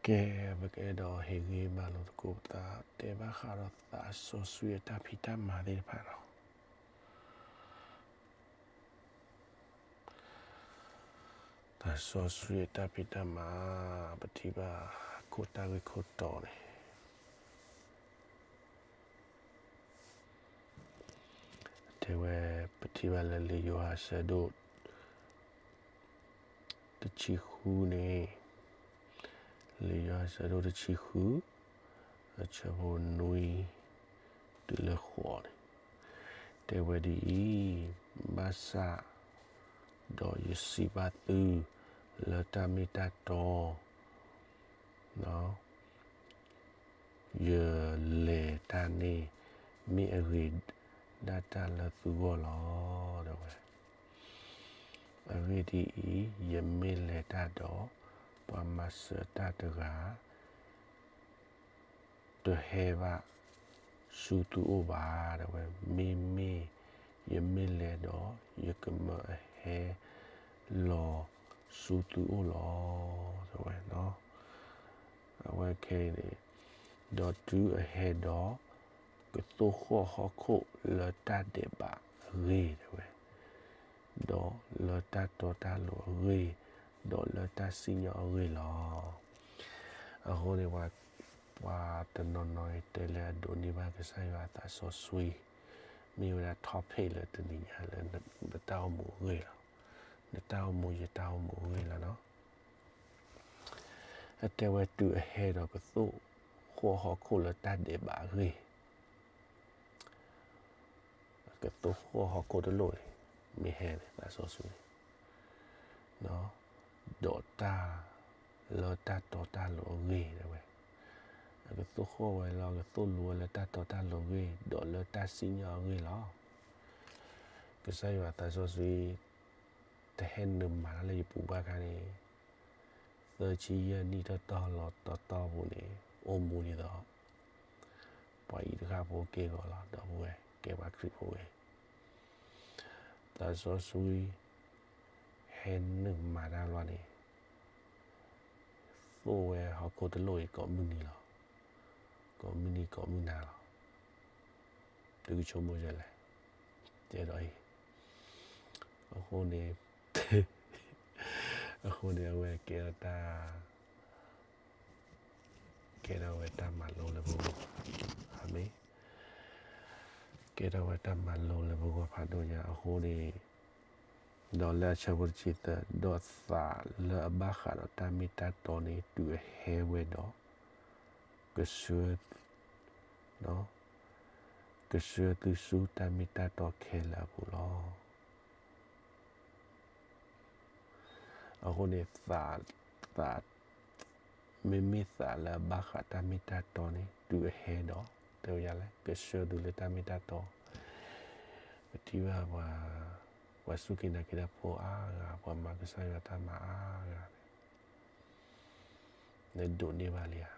ကဲ, ပကအဲၣ်ဒိးဟ့ၣ်ဂံၢ်ဘါလိာ်သကိးပသး တဲဘၣ်ဃးဒီးသးစီဆှံအတၢ်ဖံးတၢ်မၤသ့ၣ်တဖၣ်လီၤ. သးစီဆှံအတၢ်ဖံးတၢ်မၤ, ပထံၣ်ဘၣ်ခိၣ်တၢ်ဂ့ၢ်ခိၣ်တီန့ၣ် တဲဝဲ, ပထံၣ်ဘၣ်လၢလံာ်ယိၤဟၣ်အဆၢဒိၣ်တဆံဃုန့ၣ်, လံာ်ယိၤဟၣ်အဆၢဒိၣ်တဆံဃု, အဆၢဖိနွံတုၤလၢဃိးန့ၣ်, တဲဝဲဒ်အံၤ, ဘၣ်ဆၣ်ဒီးယစံးဘၣ်သုလၢတၢ်မ့ၢ်တၢ်တီ ယလဲၤတၢ်န့ၣ် မ့ၢ်အဂ့ၤဒၣ်တၢ်လၢသုဂီၢ်လီၤ တဲဝဲ. အဂ့ၢ်ဒ်အံၤ, ယမ့ၢ်လဲၤတၢ်ဒီး ပှၤမၤစၢၤတၢ်တဂၤ တဟဲဘၣ်ဆူသုအိၣ်ဘၣ် တဲဝဲ. မ့မ့ၢ်ယမ့ၢ်လဲၤဒီး ယကမၢအဟဲလီၤဆူသုအိၣ်လီၤ တဲဝဲ. အဝဲခဲအံၤန့ၣ်, ဒီးတုၤအဟဲဒီး ကသိၣ်ဃီၣ်ဟီၣ်ခိၣ်လၢတၢ်ဒဲးဘးအဂ့ၢ် တဲဝဲ, ဒီးလၢတၢ်တီတၢ်လိၤအဂ့ၢ်, ဒီးလၢတၢ်စံၣ်ညီၣ်အဂ့ၢ်လီၤ. အဃိန့ၣ် ပှၤတနီၤနီၤတဲလၢအဒိးန့ၢ်ဘၣ်ကစၢ်ယွၤအသးစီဆှံ, မ့ၢ်ဝဲဒၣ် topic လၢတနံၤညါလၢပတၢ်အိၣ်မူအဂ့ၢ်လီၤ. နတၢ်အိၣ်မူယတၢ်အိၣ်မူအဂ့ၢ်လီၤနီၤ. အတဲဝဲတုၤအဟဲဒီးကသိၣ်ဃီၣ်ဟီၣ်ခိၣ်လၢတၢ်ဒဲးဘးအဂ့ၢ်, ကသိၣ်ဃီၣ်ဟီၣ်ခိၣ်တလိၣ်အံၤ, မ့ၢ်ဟဲန့ၣ် သးစီဆှံန့ၣ်, ဒီးတၢ်လၢတၢ်တီတၢ်လိၤအဂ့ၢ် တဲဝဲ. အကသိၣ်ဃီၣ်ဝဲလီၤ, ကသိၣ်လိဝဲလၢတၢ်တီတၢ်လိၤအဂ့ၢ်, ဒီးလၢတၢ်စံၣ်ညီၣ်အဂ့ၢ်လီၤ. ကစၢ်ယွၤသးစီဆှံ တဟဲနုာ်မၤတၢ်လၢယပူၤဘၣ်ခါန့ၣ်, သၢဆံယဲၢ်နံၣ်တီတီလီၤတီတီပူၤန့ၣ် အိၣ်မူဒ်သိး ပှၤအံၤတဃၣ်ဖိက့ၢ်ဂီၤလီၤ ဒီပုၢ်ဝဲၢ် ကဲပှၤခရံာ်ဖိဝဲ. သးစီဆှံ ဟဲနုာ်မၤတၢ်ဘျီန့ၣ် သိၣ်ဝဲဟီၣ်ခိၣ်တလိၣ်အံၤ ကိးမုၢ်နံၤလီၤ. ကိးမုၢ်နံၤကိးမုၢ်နၤလီၤ. သုကဆိကမိၣ်ဒ်လဲၣ်. တဲဒီးအံၤ, အဃိန့ၣ်, အဃိန့ၣ် အဝဲကဲထီၣ်တၢ် ကဲထီၣ်ဝဲတၢ်မၤလိလၢပဂီၢ်, အၤမ့ၣ်, ကဲထီၣ်ဝဲတၢ်မၤလိလၢပဂီၢ်ဖးဒိၣ်ညါအဃိန့ၣ်, ဒီးလၢအဆၢဖိတဆံသၢ, ဒီးသးလၢအဘၣ်ဃးဒီးတၢ်မ့ၢ်တၢ်တီန့ၣ် တုၤအဟဲဝဲဒီး, ကဆှၢ, ကဆှၢသုဆူတၢ်မ့ၢ်တၢ်တီခဲလၢာ်အပူၤလီၤ. အဃိန့ၣ် သး, သး, မ့မ့ၢ်သးလၢအဘၣ်ဃးတၢ်မ့ၢ်တၢ်တီန့ၣ် တုၤအဟဲဒီး, တဲဝဲဒ်လဲၣ်, ကဆှၢသုလၢတၢ်မ့ၢ်တၢ်တီ, ပထံၣ်ဘၣ်ပှၤ, ပှၤစူၢ်က့ၤနာ်က့ၤတၢ်ဖိအါဂၤ, ပှၤမၤကစၢ်ယွၤတၢ်မၤအါဂၤန့ၣ်, နဒိးန့ၢ်ဘၣ်လံဧါ.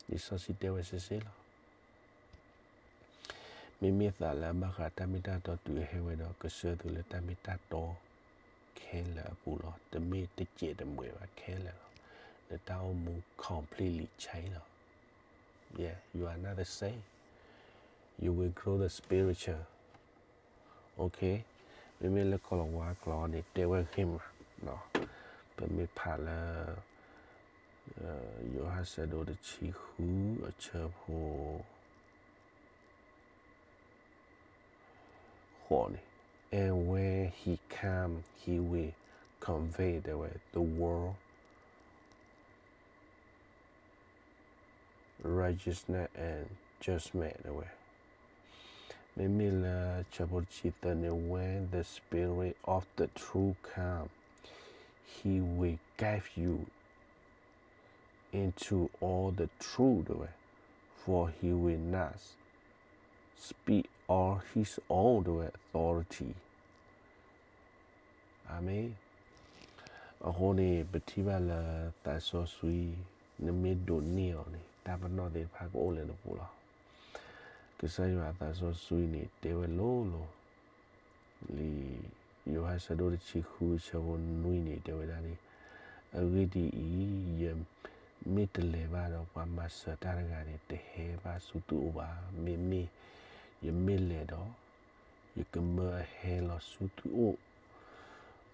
လံာ်စီဆှံတဲဝဲစ့ၢ်စ့ၢ်လီၤ. မ့မ့ၢ်သးလၢအဘၣ်ဃးတၢ်မ့ၢ်တၢ်တီတုၤအဟဲဝဲဒီး ကဆှၢသုလၢတၢ်မ့ၢ်တၢ်တီခဲလၢာ်အပူၤလီၤ. တမ့ၢ်တစဲးတမှဲးဘၣ် ခဲလၢာ်လီၤ. နတၢ်အိၣ်မူ completely change လီၤ. Yeah, you are not the same. You will grow the spiritual. Okay, မ့မ့ၢ်လၢကီၤလၤဝါကျိာ်န့ၣ် တဲဝဲဂ့ၤမး, ပမ့ၢ်ဖးလၢ ယိၤဟၣ်ဆၢဒိၣ်တဆံဃု အဆၢဖိ ဃိးန့ၣ်, and when he come, he will convict တဲဝဲ the world righteousness and judgment တဲဝဲ. မ့မ့ၢ်လၢဆၢဖိတဆံသၢန့ၣ်, when the Spirit of the truth come, he will guide you into all the truth တဲဝဲ, for he will not speak on his own တဲဝဲ authority. အၤမ့ၣ်. အဃိန့ၣ် ပထံၣ်ဘၣ်လၢသးစီဆှံ နမ့ၢ်ဒိးန့ၢ်အီၤန့ၣ် တၢ်ပနီၣ်သ့ၣ်တဖၣ်ကအိၣ်လၢနပူၤလီၤ. ကစၢ်ယွၤအသးစီဆှံန့ၣ် တဲဝဲလိၤလိၤ, လံာ်ယိၤဟၣ်ဆၢဒိၣ်တဆံဃု ဆၢဖိနွံန့ၣ် တဲဝဲဒၣ်န့ၣ်, အဂ့ၢ်ဒ်အံၤ, ယမ့ၢ်တလဲၤဘၣ်ဒီး ပှၤမၤစၢၤတၢ်တဂၤန့ၣ် တဟဲဘၣ်ဆူသုအိၣ်ဘၣ်. မ့မ့ၢ်ယမ့ၢ်လဲၤဒီး ယကမၢအဟဲလီၤဆူသုအိၣ်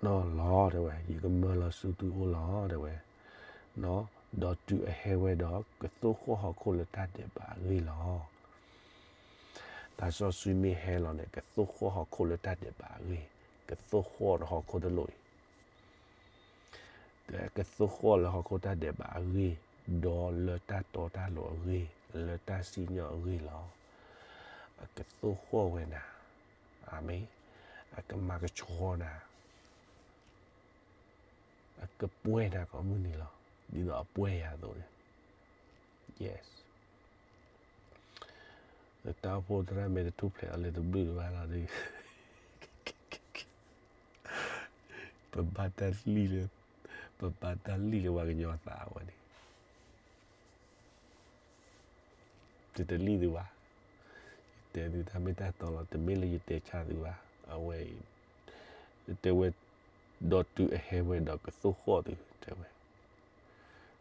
နီၢ်လီၤ တဲဝဲ, ယကမၢလီၤဆူသုအိၣ်လီၤ တဲဝဲ, ဒီးတုၤအဟဲဝဲဒီး ကသိၣ်ဃီၣ်ဟီၣ်ခိၣ်လၢတၢ်ဒဲးဘးအဂ့ၢ်လီၤ. သးစီဆှံမ့ၢ်ဟဲလီၤန့ၣ် ကသိၣ်ဃီၣ်ဟီၣ်ခိၣ်လၢတၢ်ဒဲးဘးအဂ့ၢ်, ကသိၣ်ဃီၣ်ဒီးဟီၣ်ခိၣ်တလိၣ်အံၤ ကသိၣ်ဃီၣ်လၢဟီၣ်ခိၣ်တၢ်ဒဲးဘးအဂ့ၢ်, ဒီးလၢတၢ်တီတၢ်လိၤအဂ့ၢ်, လၢတၢ်စံၣ်ညီၣ်အဂ့ၢ်လီၤ. အကသိၣ်ဃီၣ်ဝဲနၤ, အၤမ့ၣ်, အကမၤကဆှီနၤ, အကပှဲၤနၤကိးမုၢ်နံၤလီၤ, ဒ်သိးအပှဲၤယၤအသိးန့ၣ်. Yes. တၢ်အိၣ်ဖှိၣ်သရၣ်မ့ၢ်တထူၣ်ဖျဲးအီၤလၢတဘျုးတဘၣ်လီၤဒီး ပဘၣ်တၢ်လံၣ်လၢ, ပဘၣ်တၢ်လံၣ်လၢပှၤကညီသးဝဲန့ၣ်, တတလံၣ်သုဘၣ်. ယတဲသုတၢ်မ့ၢ်တၢ်တီလီၤ, တမ့ၢ်လၢယတဲဆါသုဘၣ်. အဝဲအံၤ, တဲဝဲ, ဒီးတုၤအဟဲဝဲဒီးကသိၣ်ဃီၣ်သု, တဲဝဲ,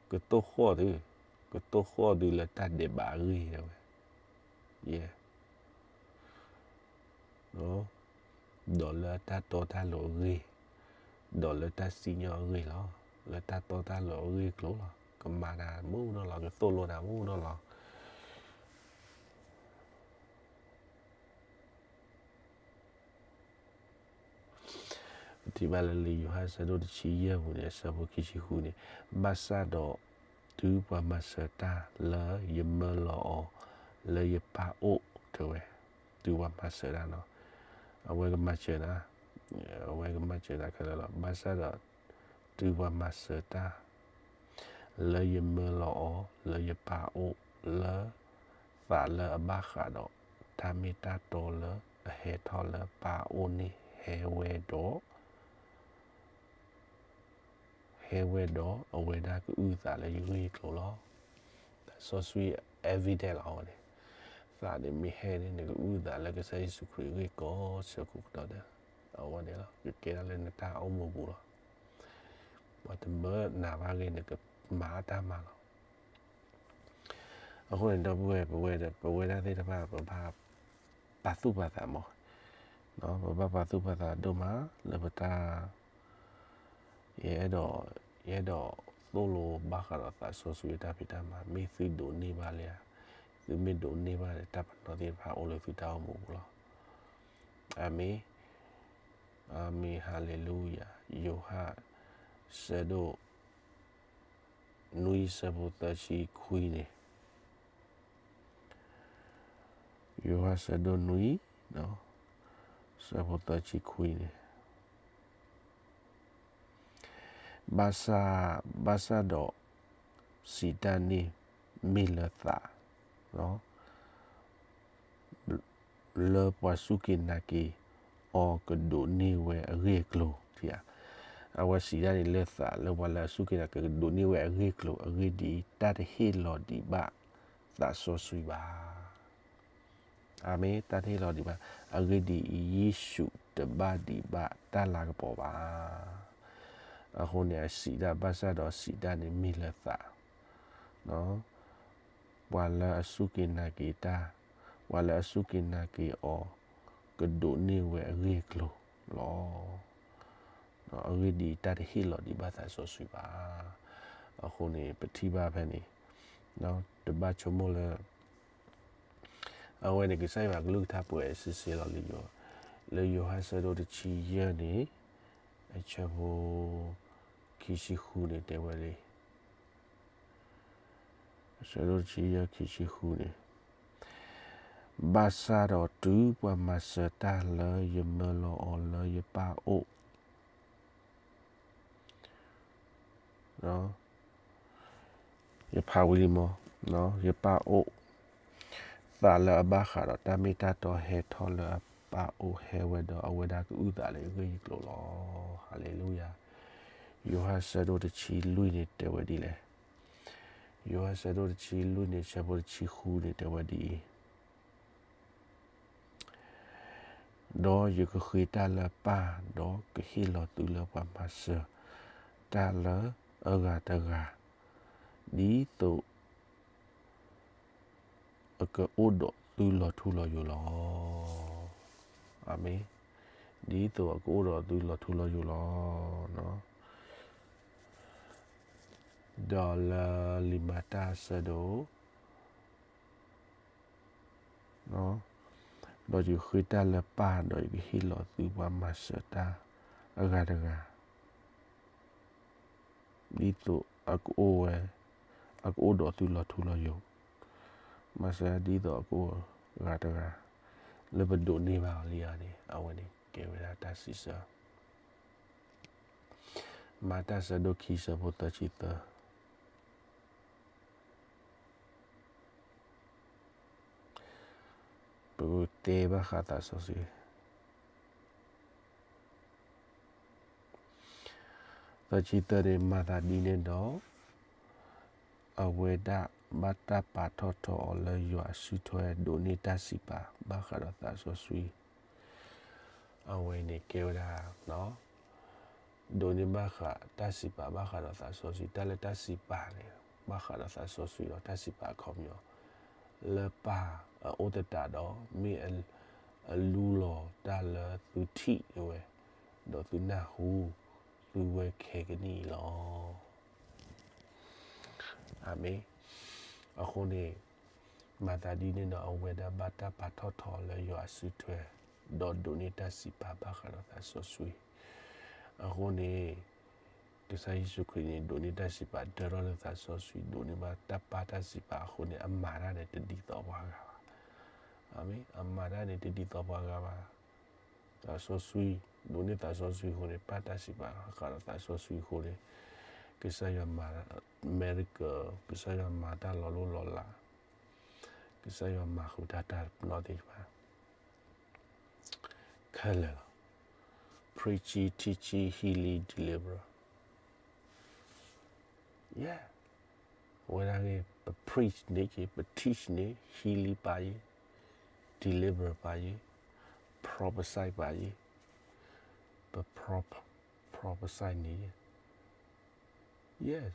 ကသိၣ်ဃီၣ်သု, ကသိၣ်ဃီၣ်သုလၢတၢ်ဒဲးဘးအဂ့ၢ် တဲဝဲ, ယဲ ဒီးလၢတၢ်တီတၢ်လိၤအဂ့ၢ်, ဒီးလၢတၢ်စံၣ်ညီၣ်အဂ့ၢ်လီၤ. လၢတၢ်တီတၢ်လိၤအဂ့ၢ်အကျိၤလီၤ. ကမၤနၤမုၢ်နီၢ်လီၤ, ကသိၣ်လိနၤမုၢ်နီၢ်လီၤ. ပထံၣ်ဘၣ်လၢလံာ်ယိၤဟၣ်ဆၢဒိၣ်တဆံယဲၢ်ပူၤန့ၣ် အဆၢဖိခံဆံဃုန့ၣ်, ဘၣ်ဆၣ်ဒီး တုၤပှၤမၤစၢၤတၢ်လၢယမၢလီၤအီၤလၢယပၢ်အိၣ် တဲဝဲ, တုၤပှၤမၤစၢၤတၢ်နီၤ, အဝဲကမၤစၢၤနၤ, အဝဲကမၤစၢၤနၤခဲလၢာ်လီၤ. ဘၣ်ဆၣ်ဒီး တုၤပှၤမၤစၢၤတၢ် လၢယမၢလီၤအီၤလၢယပၢ်အိၣ်လၢ သးလၢအဘၣ်ဃးဒီး တၢ်မ့ၢ်တၢ်တီလၢအဟဲထီၣ်လၢပၢ်အအိၣ်န့ၣ် ဟဲဝဲဒီး ဟဲဝဲဒီးအဝဲဒၣ်ကအုၣ်သးလၢယဂ့ၢ်ယကျိၤလီၤ. စီဆှံ evidence လီၤအဝဲန့ၣ်, သးန့ၣ်မ့ၢ်ဟဲန့ၣ် နကအုၣ်သးလၢကစၢ်ယ့ၣ်ၡူးခရံာ်အဂ့ၢ်ကိးဆၢကိးကတီၢ်ဒဲး, အဝဲန့ၣ်လီၤ ကကဲထီၣ်လၢနတၢ်အိၣ်မူပူၤလီၤ. ပှၤတမၢနၤဘၣ်ဂ့ၤ နကမၤအတၢ်မၤလီၤ. အဃိန့ၣ် ဒီပုၢ်ဝဲၢ် ပဝဲဒၣ်သ့ၣ်တဖၣ် ပဘၣ်ပာ်သူၣ်ပာ်သးမး, ပဘၣ်ပာ်သူၣ်ပာ်သးဒိၣ်မးလၢပတၢ်, ယအဲၣ်ဒိး, ယအဲၣ်ဒိးသိၣ်လိဘၣ်ဃးဒီးသးစီဆှံအတၢ်ဖံးတၢ်မၤ, မ့ၢ်သုဒိးန့ၢ်ဘၣ်လံဧါ, သုမ့ၢ်ဒိးန့ၢ်ဘၣ်န့ၣ် တၢ်ပနီၣ်သ့ၣ်တဖၣ်အိၣ်လၢသုတၢ်အိၣ်မူပူၤလီၤ. အၤမ့ၣ်, အၤမ့ၣ်, ဟၤလ့လူယၤ, ယိၤဟၣ် ဆၢဒိၣ် နွံဆၢဖိသၢဆံခွံန့ၣ်, ယိၤဟၣ်ဆၢဒိၣ်နွံ, ဆၢဖိသၢဆံခွံန့ၣ်, ဘၣ်ဆၣ်, ဘၣ်ဆၣ်ဒီး စံးတၢ်န့ၣ်မ့ၢ်လၢသး လၢပှၤစူၢ်က့ၤနာ်က့ၤအီၤကဒိးန့ၢ်ဝဲအဂ့ၢ်အကျိၤ, အဝဲစံးတၢ်န့ၣ်လၢသးလၢပှၤလၢအစူၢ်က့ၤနာ်က့ၤကဒိးန့ၢ်ဝဲအဂ့ၢ်အကျိၤ, အဂ့ၢ်ဒ်အံၤ, တၢ်တဟ့ၣ်လီၤဒံးဘၣ်သးစီဆှံဘၣ်. အၤမ့ၣ်, တၢ်တဟ့ၣ်လီၤဒံးဘၣ်. အဂ့ၢ်ဒ်အံၤ, ယ့ၣ်ၡူးတဘၣ်ဒံးဘၣ်တၢ်လၤကပီၤဘၣ်. အဃိန့ၣ် အစံးတၢ်ဘၣ်ဆၣ်ဒီးစံးတၢ်န့ၣ်မ့ၢ်လၢသး ပှၤလၢအစူၢ်က့ၤနာ်က့ၤတၢ်, ပှၤလၢအစူၢ်က့ၤနာ်က့ၤအီၤ ကဒိးန့ၢ်ဝဲအဂ့ၢ်အကျိၤလီၤ. အဂ့ၢ်ဒ်အံၤ, တၢ်တဟ့ၣ်လီၤဒံးဘၣ်သးစီဆှံဘၣ်. အဃိန့ၣ် ပထံၣ်ဘၣ်ဖဲန့ၣ်, တဘၣ်ဆိကမိၣ်လၢ အဝဲန့ၣ် ကစၢ်ယွၤကလုၢ်ကထါပှဲၤစ့စ့လီၤလံ, လၢယိၤဟၣ်ဆၢဒိၣ်တဆံယဲၢ်န့ၣ်, အဆၢဖိ ခံဆံဃုန့ၣ်တဲဝဲလံ. အဆၢဒိၣ်တဆံယဲၢ်ခံဆံဃုန့ၣ်, ဘၣ်ဆၣ်ဒီးတုၤပှၤမၤစၢၤတၢ်လၢယမၢလီၤအီၤလၢယပၢ်အိၣ် ယဖးဝံၤလံမး, ယပၢ်အိၣ်, သးလၢအဘၣ်ဃးဒီးတၢ်မ့ၢ်တၢ်တီဟဲထီၣ်လၢအပၢ်အိၣ် ဟဲဝဲဒီးအဝဲဒၣ်ကအုၣ်သးလၢယဂ့ၢ်ယကျိၤလီၤ. ဟၤလ့လူယၤ. ယိၤဟၣ်ဆၢဒိၣ်တဆံလွံၢ်န့ၣ်တဲဝဲဒ်လဲၣ်. ယိၤဟၣ်ဆၢဒိၣ်တဆံလွံၢ်န့ၣ် ဆၢဖိတဆံဃုန့ၣ်တဲဝဲဒ်အံၤ, ဒီးယကဃ့တၢ်လၢပၢ်, ဒီးကဟ့ၣ်လီၤသုလၢပှၤမၤစၢၤတၢ်လၢ အဂၤတဂၤ, ဒ်သိး အကအိၣ်ဒီးသုလီၤထူလီၤယိာ်လီၤ. အၤမ့ၣ်. ဒ်သိးအကအိၣ်ဒီးသုလီၤထူလီၤယိာ်လီၤ. ဒီးလၢလံာ်မၤတၢ်အဆၢဒိၣ် ဒီးယကဃ့တၢ်လၢပၢ်, ဒီးယကဟ့ၣ်လီၤသုပှၤမၤစၢၤတၢ်အဂၤတဂၤ, ဒ်သိးအကအိၣ်ဝဲ, အကအိၣ်ဒီးသုလီၤထူလီၤယိာ်, မၤစၢၤဒ်သိးအကအိၣ်အဂၤတဂၤ, လၢပဒိးန့ၢ်ဘၣ်အီၤလံဧါန့ၣ် အဝဲန့ၣ်ကဲဝဲဒၣ်တၢ်စံးဆၢ. မၤတၢ်ဆၢဒိၣ်ခံဆၢဖိသၢဆံသၢ ပကတဲဘၣ်ဃးသးစီဆှံ. သၢဆံသၢန့ၣ် မၤသးဒ်န့ၣ်ဒီး အဝဲဒၣ်ဘၣ်တၢ်ပာ်ထီၣ်ထီအီၤလၢယွၤအစုထွဲ ဒိးန့ၢ်တၢ်စံးပာ်ဘၣ်ဃးဒီးသးစီဆှံ. အဝဲန့ၣ်ကဲဝဲဒၣ် ဒိးန့ၢ်ဘၣ်ဃးတၢ်စံးပာ်ဘၣ်ဃးဒီးသးစီဆှံ, တၢ်လၢတၢ်စံးပာ်န့ၣ် ဘၣ်ဃးဒီးသးစီဆှံဒီးတၢ်စံးပာ်အခီပညီ လၢပၢ်အအိၣ်သတးဒီး မ့ၢ်အလူလီၤတၢ်လၢသုထံၣ်ဝဲ, ဒီးသုနၢ်ဟူသုဝဲခဲကနံၣ်အံၤလီၤ. အၤမ့ၣ်. အဃိန့ၣ် မၤသးဒ်န့ၣ်ဒီး အဝဲဒၣ်ဘၣ်တၢ်ပာ်ထီၣ်ထီလၢယွၤအစုထွဲ, ဒီးဒိးန့ၢ်တၢ်စံးပာ်ဘၣ်ဃးဒီးသးစီဆှံ. အဃိန့ၣ် ကစၢ်ယ့ၣ်ၡူးခရံာ်န့ၣ် ဒိးန့ၢ်တၢ်စံးပာ် ဒၢထီၣ်လၢသးစီဆှံ, ဒိးန့ၢ်ဘၣ်တၢ်ပာ်တၢ်စံးပာ်အဃိန့ၣ် အမၤတၢ်န့ၣ်တဒ်သိးပှၤဂၤဘၣ်. အၤမ့ၣ်, အမၤတၢ်န့ၣ်တဒ်သိးပှၤဂၤဘၣ်. သးစီဆှံ, ဒိးန့ၢ်သးစီဆှံအဃိန့ၣ် ပာ်တၢ်စံးပာ်ဃးဒီးသးစီဆှံအဃိန့ၣ် ကစၢ်ယွၤမၤ miracle, ကစၢ်ယွၤမၤတၢ်လီၤလိၢ်လီၤလး, ကစၢ်ယွၤမၤဃုာ်တၢ်တၢ်ပနီၣ်သ့ၣ်တဖၣ် ခဲလၢာ်လီၤ. Preaching, teaching, healing, deliver. Yeah. အဝဲဒၣ်န့ၣ် ပ preach န့ၣ်က့, ပ teach န့ၣ် healing ပာ်ယဲ, deliver ပာ်ယဲ, prophesy ပာ်ယဲ, ပ pro- prophesy န့ၣ် yes,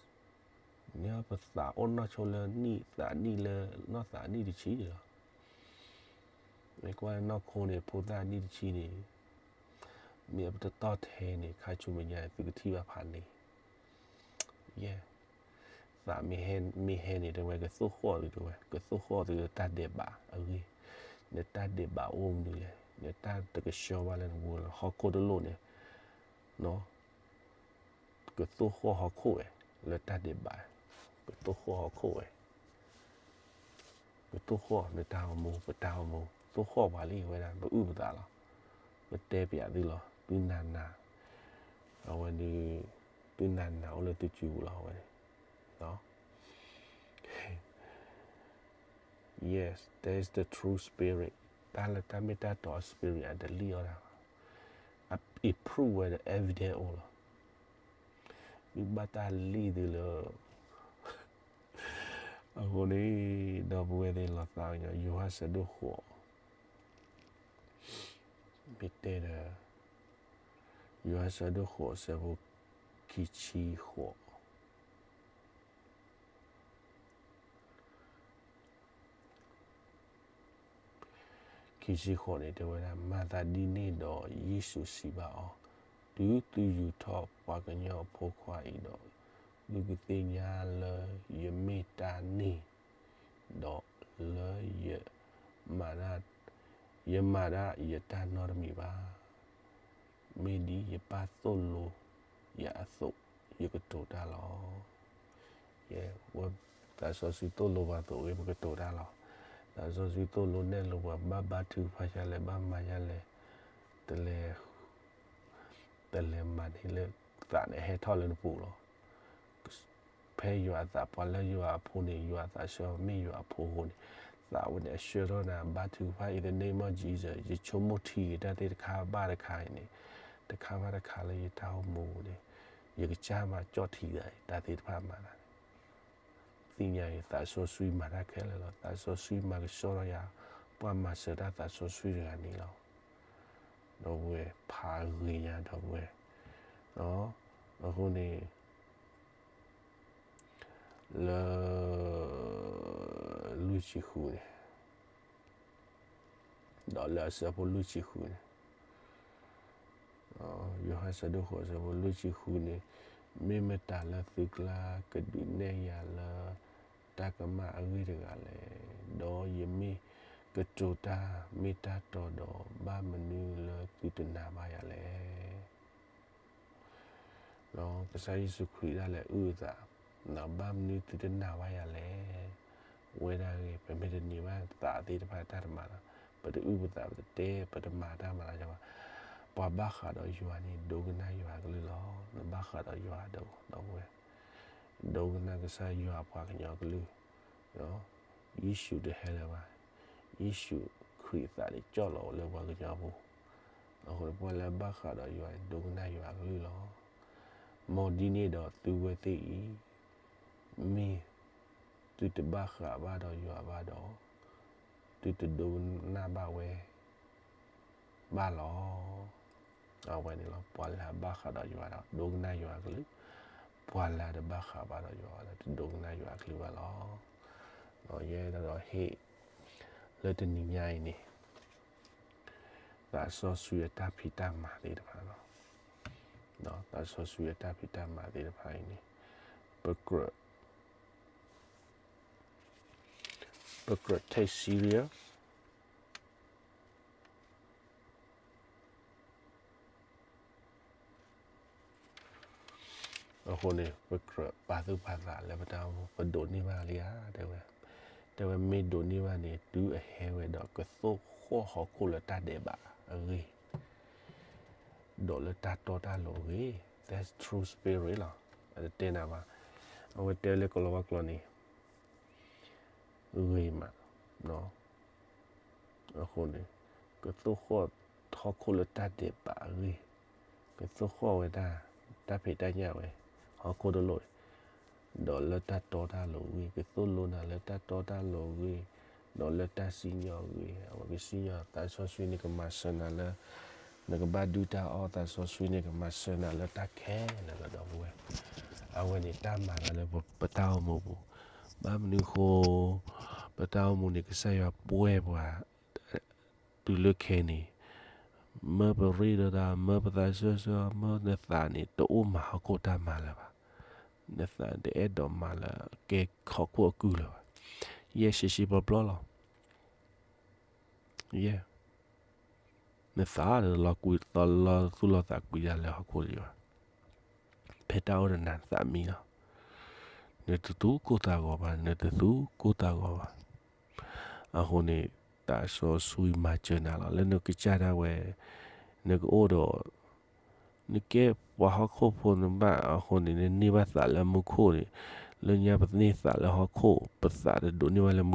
မ့ၢ်ပသးအိၣ်နီၢ်ဆိလၢနံၣ်သးနံၣ်လၢနီၢ်သးနံၣ်တဆံန့ၣ်လီၤ. မ့ၢ်ကွၢ်လၢနီၢ်ခိန့ၣ် ဖိသၣ်နံၣ်တဆံန့ၣ် မ့ၢ်အပတတီၢ်ထဲန့ၣ် ခါဆူမဲာ်ညါန့ၣ် သုကထံၣ်ဘၣ်ဖးန့ၣ် ယဲ, သးမ့ၢ်ဟဲ, မ့ၢ်ဟဲန့ၣ် တဲဝဲ ကသိၣ်ဃီၣ်သုတဲဝဲ, ကသိၣ်ဃီၣ်သုလၢတၢ်ဒဲးဘးအဂ့ၢ်, နတၢ်ဒဲးဘးအိၣ်မနုၤလဲၣ်, နတၢ်တကဆှီဘၣ်လၢနပူၤလၢဟီၣ်ခိၣ်တလိၣ်န့ၣ်, ကသိၣ်ဃီၣ်ဟီၣ်ခိၣ်ဝဲ, လၢတၢ်ဒဲးဘး, ကသိၣ်ဃီၣ်ဟီၣ်ခိၣ်ဝဲ ကသိၣ်ဃီၣ်နတၢ်အိၣ်မူ ပတၢ်အိၣ်မူ, သိၣ်ဃီၣ်ပှၤလံဝဲဒၣ် ပအုၣ်ပသးလီၤ. ပတဲပျးသုလီၤ, သုနၤနၤ, အဝဲဒၣ်, သုနၤနၤအိၣ်လၢသုစုပူၤလီၤ အဝဲန့ၣ်. Yes, that is the true spirit. တၢ်လၢတၢ်မ့ၢ်တၢ်တီ spirit အတလံၣ်အီၣ်တၢ်ဘၣ်. အ prove ဝဲဒီး evidence အိၣ်လီၤ. မ့ၢ်ဘၣ်တၢ်လံၣ်သုလၢ အဃိန့ၣ် ဒီပုၢ်ဝဲၢ်သ့ၣ်လီၤသးကညီၤ ယိၤဟၣ်ဆၢဒိၣ်ဃိး, မ့ၢ်တဲဒီး ယိၤဟၣ်ဆၢဒိၣ်ဃိး ဆၢဖိခံဆံဃိး ခံဆံဃိးန့ၣ် တဲဝဲဒၣ်, မၤသးဒ်န့ၣ်ဒီး ယ့ၣ်ၡူးစံးဘၣ်အီၤ, တုၤသုယူာ်ထီၣ်ပှၤကညီအဖိခွါအံၤဒီး, သုကသ့ၣ်ညါလၢယမ့ၢ်တၢ်န့ၣ်, ဒီးလၢယမၤဒၣ်, ယမၤဒၣ်ယတၢ်နီတမံၤဘၣ်. မ့ၢ်ဒ်ယပၢ်သိၣ်လိယၤအသိး, ယကတိၤတၢ်လီၤ. ယဲ, ဝဲ, သးစီဆှံသိၣ်လိပှၤအသိး ပကတိၤတၢ်လီၤ. သးစီဆှံသိၣ်လိနဲၣ်လိပှၤ ဘၣ်ဘါထုကဖၣ်ယၤလဲၣ်, ဘၣ်မၤယၤလဲၣ်, တလဲၤ, တလဲၤမၤန့ၢ်လၢသးန့ၣ် ဟဲထီၣ်လၢနပူၤလီၤ. ဖဲယွၤအသး ပှၤလၢယွၤအဖိန့ၣ် ယွၤအသးဆှၢမ့ၢ်ယွၤအဖိအဃိန့ၣ်, သးဝဲန့ၣ်အဆှၢထီၣ်နၤ ဘါထုကဖၣ် in the name of Jesus, ယဆိကမိၣ်ထံဂ့ၤတၢ်သ့ၣ်တခါဘၣ်တခါအံၤန့ၣ်, တခါဘၣ်တခါလၢယတၢ်အိၣ်မူန့ၣ်, ယကစၢ်မၤကၠီၣ်ထံသးအံၤ တၢ်သ့ၣ်တဖၣ်မၤသးန့ၣ်, သ့ၣ်ညါအံၤ သးစီဆှံမၤတၢ်ခဲလၢာ်လီၤ. သးစီဆှံမၤကဆှီထီၣ်ယၤ, ပှၤမၤစၢၤတၢ်သးစီဆှံတဂၤန့ၣ်လီၤ. ဒီပုၢ်ဝဲၢ် ဖးဂ့ၤညါ ဒီပုၢ်ဝဲၢ်, အဃိန့ၣ် လၢ လွံၢ်ဆံဃုန့ၣ်, ဒီးလၢအဆၢဖိလွံၢ်ဆံဃုန့ၣ်, ယိၤဟၣ်ဆၢဒိၣ်ဃိးအဆၢဖိလွံၢ်ဆံဃုန့ၣ်, မ့ၢ်မတၤလၢသုကျါကဒုးနဲၣ်ယၤလၢ တၢ်ကမၣ်အဂ့ၢ်တဂၤလဲၣ်. ဒီးယမ့ၢ်ကတိၤတၢ်မ့ၢ်တၢ်တီဒီး ဘၣ်မနုၤလၢသုတနာ်ဘၣ်ယၤလဲၣ်. ကစၢ်ယ့ၣ်ၡူးခရံာ်ဒၣ်လဲာ်အုၣ်အသး, ဘၣ်မနုၤသုတနာ်ဘၣ်ယၤလဲၣ်. ဝဲဒၣ်ဂ့ၤ ပမ့ၢ်တန့ၢ်ဘၣ်သးသ့ၣ်တဖၣ်တၢ်တမၤလီၤ, ပတအုၣ်ပသး ပတတဲ ပတမၤတၢ်မၤလီၤဘၣ်. ပှၤဘၣ်ဃးဒီးယွၤန့ၣ် ဒိကနၣ်ယွၤအကလုၢ်လီၤ. နဘၣ်ဃးဒီးယွၤဒီး ဒီပုၢ်ဝဲၢ်, ဒိကနၣ်ကစၢ်ယွၤပှၤကညီကလုၢ် ယ့ၣ်ၡူးတဟဲလၢၤဘၣ်. ယ့ၣ်ၡူးခရံာ်အသးန့ၣ် ကၠီၣ်လီၤအိၣ်လၢပှၤကညီအပူၤ, အဃိန့ၣ် ပှၤလၢအဘၣ်ဃးဒီးယွၤန့ၣ် ဒိကနၣ်ယွၤအကလုၢ်လီၤ. မ်ဒ်န့ၣ်ဒီးသုဝဲသ့ၣ်အံၤ, မ့ၢ်သုတဘၣ်ဃးဘၣ်ဒီးယွၤဘၣ်ဒီး, သုတဒိကနၣ်ဘၣ်ဝဲ ဘၣ်လီၤ. အဝဲန့ၣ်လီၤ, ပှၤလၢအဘၣ်ဃးဒီးယွၤဒီး ဒိကနၣ်ယွၤအကလုၢ်, ပှၤလၢအတဘၣ်ဃးဘၣ်ဒီးယွၤဒီး တဒိကနၣ်ယွၤအကလုၢ်ဘၣ်လီၤ. ယဲဒၣ်ဒီးဟ့ၣ် လၢတနံၤညါအံၤန့ၣ် သးစီဆှံအတၢ်ဖံးတၢ်မၤသ့ၣ်တဖၣ်လီၤ. သးစီဆှံအတၢ်ဖံးတၢ်မၤသ့ၣ်တဖၣ်အံၤန့ၣ် ပကြၢး ပကြၢး take serious အဃိန့ၣ် ပကြၢးပာ်သူၣ်ပာ်သးလၢပတၢ်အိၣ်မူ ပဒိးန့ၢ်ဘၣ်လံဧါ တဲဝဲ, တဲဝဲမ့ၢ်ဒိးန့ၢ်ဘၣ်န့ၣ် တုၤအဟဲဝဲဒီးကသိၣ်ဃီၣ်ဟီၣ်ခိၣ်လၢတၢ်ဒဲးဘးအဂ့ၢ် ဒီးလၢတၢ်တီတၢ်လိၤအဂ့ၢ်, that's true spirit လီၤ. အတတဲနၤဘၣ်, အဝဲတဲလၢကလီၤဝါကျိာ်န့ၣ် ဂ့ၤမး, အဃိန့ၣ် ကသိၣ်ဃီၣ်ဟီၣ်ခိၣ်လၢတၢ်ဒဲးဘးအဂ့ၢ်, ကသိၣ်ဃီၣ်ဝဲဒၣ် တၢ်ဖံးတၢ်ညၣ်ဝဲ ဟီၣ်ခိၣ်တလိၣ်, ဒီးလၢတၢ်တီတၢ်လိၤအဂ့ၢ်, ကသိၣ်လိနၤလၢတၢ်တီတၢ်လိၤအဂ့ၢ်, ဒီးလၢတၢ်စံၣ်ညီၣ်အဂ့ၢ်, အဝဲကစံၣ်ညီၣ် သးစီဆှံန့ၣ်ကမၤစၢၤနၤလၢ နကဘၣ်ဒုၣ်တၢ်အီၣ်, သးစီဆှံန့ၣ်ကမၤစၢၤနၤလၢတၢ်ခဲလၢာ်လီၤ ဒီပုၢ်ဝဲၢ်. အဝဲန့ၣ်တၢ်မၤတၢ်လၢပတၢ်အိၣ်မူပူၤ, ဘၣ်မနုၤအဃိ ပတၢ်အိၣ်မူန့ၣ် ကစၢ်ယွၤပှဲၤပှၤ တုၤလၢခဲအံၤန့ၣ်, မၢပရ့ဒီးတၢ်, မၢပသးစၢၢ်စၢၢ်, မၢနသးန့ၣ် တအိၣ်မၤဟီၣ်ခိၣ်တၢ်မၤလၢၤဘၣ်. နသးတအဲၣ်ဒိးမၤလၢကဲဟီၣ်ခိၣ်အကုၢ်လၢၤဘၣ်. ယဲၢ်ဆံးဆံးပျီပျီလီၤ. ယဲၢ်, နသးတလီၤကွံာ် လီၤသူၣ်လီၤသးကွံာ်ဒၣ်လၢဟီၣ်ခိၣ်လၢၤဘၣ်. ဖဲတၢ်အိၣ်ဒီးနၤနသးမံလီၤ. နတသူၣ်ကိၢ်သးဂီၤဘၣ်, နတသူၣ်ကိၢ်သးဂီၤဘၣ်. အဃိန့ၣ် သးစီဆှံမၤစၢၤနၤလီၤ. လၢနကစၢ်ဒၣ်ဝဲ နကအိၣ်ဒီး နကဲပှၤဟီၣ်ခိၣ်ဖိနဘၣ်အဃိန့ၣ် နန့ၢ်ဘၣ်သးလၢမူခိၣ်န့ၣ်, လၢညါပန့ၢ်သးလၢဟီၣ်ခိၣ်, ပသးတဒိးန့ၢ်ဘၣ်လၢမူခိၣ်,